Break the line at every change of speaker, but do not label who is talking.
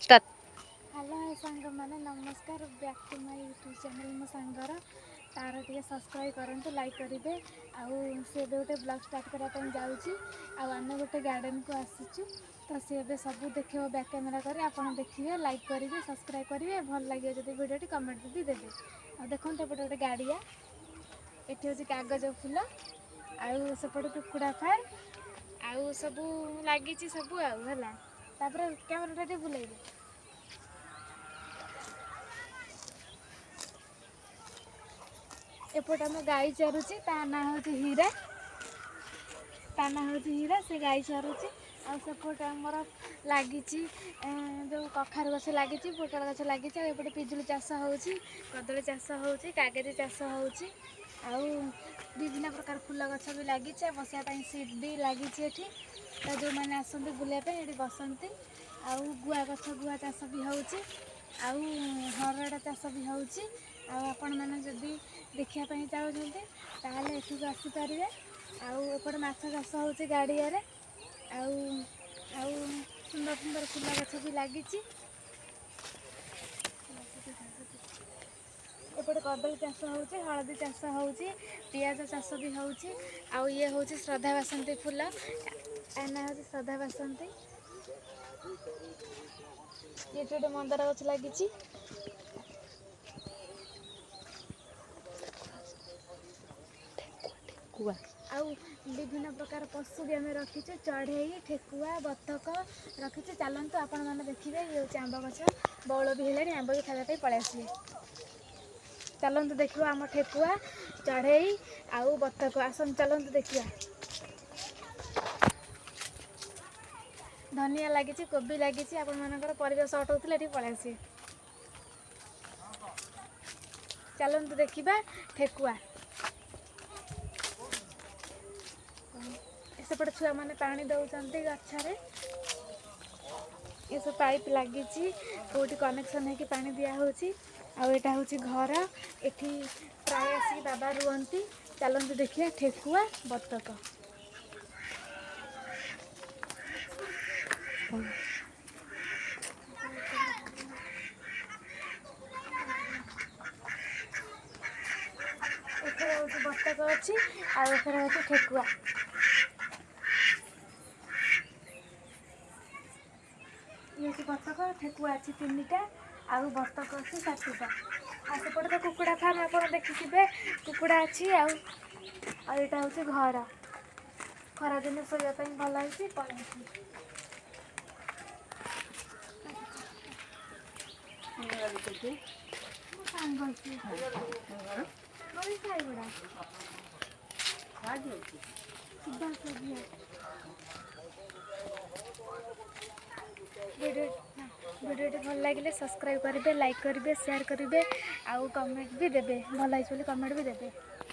Start.
Hello hi ସାଙ୍ଗମାନେ, ନମସ୍କାର। Back to my YouTube channel. ମୋ ସାଙ୍ଗର ତାର ଟିକେ ସବସ୍କ୍ରାଇବ୍ କରନ୍ତୁ, ଲାଇକ୍ କରିବେ। ଆଉ ସେ ଏବେ ଗୋଟେ ବ୍ଲଗ୍ ଷ୍ଟାର୍ଟ କରିବା ପାଇଁ ଯାଉଛି। ଆଉ ଆମେ ଗୋଟେ ଗାର୍ଡ଼େନକୁ ଆସିଛୁ। ତ ସେ ଏବେ ସବୁ ଦେଖିବ, ବ୍ୟାକ୍ କ୍ୟାମେରା କରି ଆପଣ ଦେଖିବେ, ଲାଇକ୍ କରିବେ, ସବସ୍କ୍ରାଇବ୍ କରିବେ। ଭଲ ଲାଗିବ ଯଦି ଭିଡ଼ିଓଟି, କମେଣ୍ଟ ବି ଦେବେ। ଆଉ ଦେଖନ୍ତୁ, ଏପଟେ ଗୋଟେ ଗାଡ଼ିଆ, ଏଠି ହେଉଛି କାଗଜ ଫୁଲ, ଆଉ ସେପଟେ କୁକୁଡ଼ା ଫାର୍ମ, ଆଉ ସବୁ ଲାଗିଛି ସବୁ। ଆଉ ହେଲା, ତାପରେ କ୍ୟାମେରାଟା ଟିକେ ବୁଲେଇବେ। ଏପଟେ ଆମ ଗାଈ ଚରୁଛି, ତା ନାଁ ହେଉଛି ହୀରା। ତା ନାଁ ହେଉଛି ହୀରା, ସେ ଗାଈ ଚରୁଛି। ଆଉ ସେପଟେ ଆମର ଲାଗିଛି ଯେଉଁ କଖାରୁ ଗଛ ଲାଗିଛି, ପୋଟଳ ଗଛ ଲାଗିଛି। ଆଉ ଏପଟେ ପିଜୁଳି ଚାଷ ହେଉଛି, କଦଳୀ ଚାଷ ହେଉଛି, କାଗେଜି ଚାଷ ହେଉଛି, ଆଉ ବିଭିନ୍ନ ପ୍ରକାର ଫୁଲ ଗଛ ବି ଲାଗିଛି। ଆଉ ବସିବା ପାଇଁ ସିଟ୍ ବି ଲାଗିଛି ଏଠି। ତ ଯେଉଁମାନେ ଆସନ୍ତି ବୁଲିବା ପାଇଁ, ଏଠି ବସନ୍ତି। ଆଉ ଗୁଆ ଗଛ, ଗୁଆ ଚାଷ ବି ହେଉଛି, ଆଉ ହରଡ଼ ଚାଷ ବି ହେଉଛି। ଆଉ ଆପଣମାନେ ଯଦି ଦେଖିବା ପାଇଁ ଚାହୁଁଛନ୍ତି, ତାହେଲେ ଏଠିକୁ ଆସିପାରିବେ। ଆଉ ଏପଟେ ମାଛ ଚାଷ ହେଉଛି ଗାଡ଼ିଆରେ। ଆଉ ଆଉ ସୁନ୍ଦର ସୁନ୍ଦର ଫୁଲ ଗଛ ବି ଲାଗିଛି। ଏପଟେ କଦଳୀ ଚାଷ ହେଉଛି, ହଳଦୀ ଚାଷ ହେଉଛି, ପିଆଜ ଚାଷ ବି ହେଉଛି। ଆଉ ଇଏ ହେଉଛି ଶ୍ରଦ୍ଧା ବାସନ୍ତୀ ଫୁଲ। ଆ ନାଁ ହେଉଛି ଶ୍ରଦ୍ଧା ବାସନ୍ତୀ। ଏଠି ଗୋଟେ ମନ୍ଦାର ଗଛ ଲାଗିଛି।
କୁଆ।
ଆଉ ବିଭିନ୍ନ ପ୍ରକାର ପଶୁ ବି ଆମେ ରଖିଛୁ। ଚଢ଼େଇ, ଠେକୁଆ, ବତକ ରଖିଛୁ। ଚାଲନ୍ତୁ, ଆପଣମାନେ ଦେଖିବେ। ଇଏ ହେଉଛି ଆମ୍ବ ଗଛ, ବଉଳ ବି ହେଲାଣି, ଆମ୍ବ ବି ଖାଇବା ପାଇଁ ପଳେଇ ଆସିବେ। ଚାଲନ୍ତୁ ଦେଖିବ ଆମ ଠେକୁଆ, ଚଢ଼େଇ ଆଉ ବତକ। ଆସନ୍ତୁ, ଚାଲନ୍ତୁ ଦେଖିବା। ଧନିଆ ଲାଗିଛି, କୋବି ଲାଗିଛି। ଆପଣମାନଙ୍କର ପରିବା ସର୍ଟ ହେଉଥିଲେ ଏଠି ପଳେଇ ଆସିବେ। ଚାଲନ୍ତୁ ଦେଖିବା ଠେକୁଆ। ସେପଟେ ଛୁଆମାନେ ପାଣି ଦେଉଛନ୍ତି ଗଛରେ। ଏସବୁ ପାଇପ୍ ଲାଗିଛି, କେଉଁଠି କନେକ୍ସନ୍ ହେଇକି ପାଣି ଦିଆହେଉଛି। ଆଉ ଏଇଟା ହେଉଛି ଘର, ଏଠି ପ୍ରାୟ ଆସିକି ବାବା ରୁହନ୍ତି। ଚାଲନ୍ତୁ ଦେଖିବା ଠେକୁଆ, ବତକ। ଏଥିରେ ହେଉଛି ବତକ ଅଛି, ଆଉ ଏଥିରେ ହେଉଛି ଠେକୁଆ। ଇଏ ହେଉଛି ବତକ। ଠେକୁଆ ଅଛି ତିନିଟା, ଆଉ ବତକ ଅଛି ସାତଟା। ଆଉ ସେପଟେ ତ କୁକୁଡ଼ା ଫାର୍ମ ଆପଣ ଦେଖିଥିବେ, କୁକୁଡ଼ା ଅଛି। ଆଉ ଆଉ ଏଇଟା ହେଉଛି ଘର, ଖରାଦିନେ ଶୋଇବା ପାଇଁ ଭଲ ହେଇଛି। ପଳେଇ ମୋ ସାଙ୍ଗ ସିଏ, ସାଙ୍ଗ ବି ସାଇଗୁଡ଼ା ସୁବାସ ଝିଅ। ଭିଡ଼ିଓ ଭିଡ଼ିଓଟି ଭଲ ଲାଗିଲେ ସବସ୍କ୍ରାଇବ୍ କରିବେ, ଲାଇକ୍ କରିବେ, ସେୟାର କରିବେ, ଆଉ କମେଣ୍ଟ ବି ଦେବେ। ଭଲ ହେଇଛି ବୋଲି କମେଣ୍ଟ ବି ଦେବେ।